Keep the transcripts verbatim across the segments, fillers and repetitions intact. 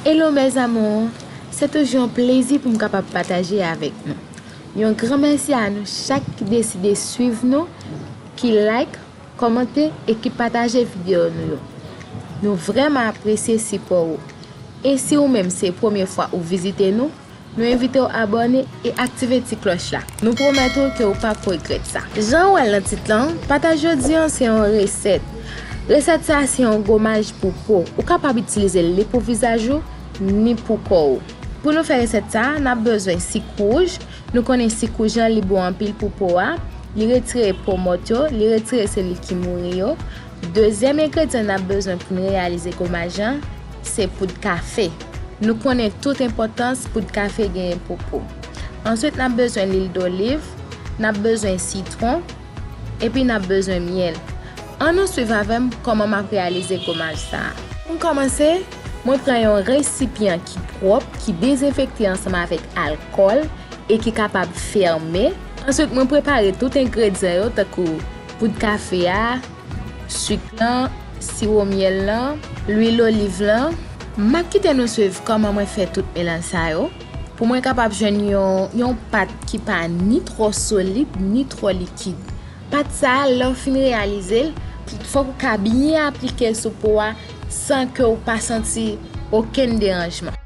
Hello mes amours, se toujou yon plezi pou m kapab pataje avèk nou. Yon gran mèsi a nou chak ki deside swiv nou, ki like, kòmante e ki pataje videyo nou yo. Nou vrèman apresye sipò ou. E si ou menm se premye fwa ou vizite nou, nou envite w abòne e aktive ti klòch la. Nou pwomèt ou ke ou p ap regrèt sa. Jan ou wè l nan tit lan, pataj jodi an se yon resèt. Resèt sa a se yon gomaj pou po. Ou kapab itilize li pou vizaj ou, ni pou kò ou. Pou nou fè resèt sa a, n ap bezwen sik wouj. Nou konnen sik wouj lan li bon anpil pou po a. Li retire po mòt yo, li retire seli ki mouri yo. Dezyèm engredyan n ap bezwen pou n reyalize gomaj lan, se poud kafe. Nou konnen tout enpòtans poud kafe genyen pou po. Answit, n ap bezwen lil doliv, n ap bezwen sitwon, epi n ap bezwen myèl. Ann nou swiv avè m kòman m ap reyalize gomaj sa a. Pou m kòmanse, mwen pran yon resipyan ki pwòp, ki dezenfekte ansanm avèk alkòl e ki kapab fèmen. Answit, mwen prepare tout engredyan yo, tankou poud kafe a, sik lan, siwo myèl lan, lwil oliv lan. M ap kite nou swiv kòman mwen fè tout melanj sa yo, pou mwen kapab jwenn yon, yon pat ki pa ni twò solid, ni twò likid. Pat sa a, lè w fin reyalize l, fòk ou ka byen aplike l sou po a san ke w pa santi okenn deranjman.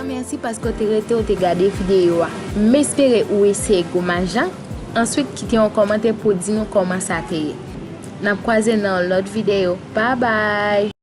Mèsi paske w te rete, w te gade videyo a. M espere ou eseye gomaj la. Answit, kite yon kòmantè pou w di nou kòman sa te ye. N ap kwaze nan yon lòt videyo. Babay!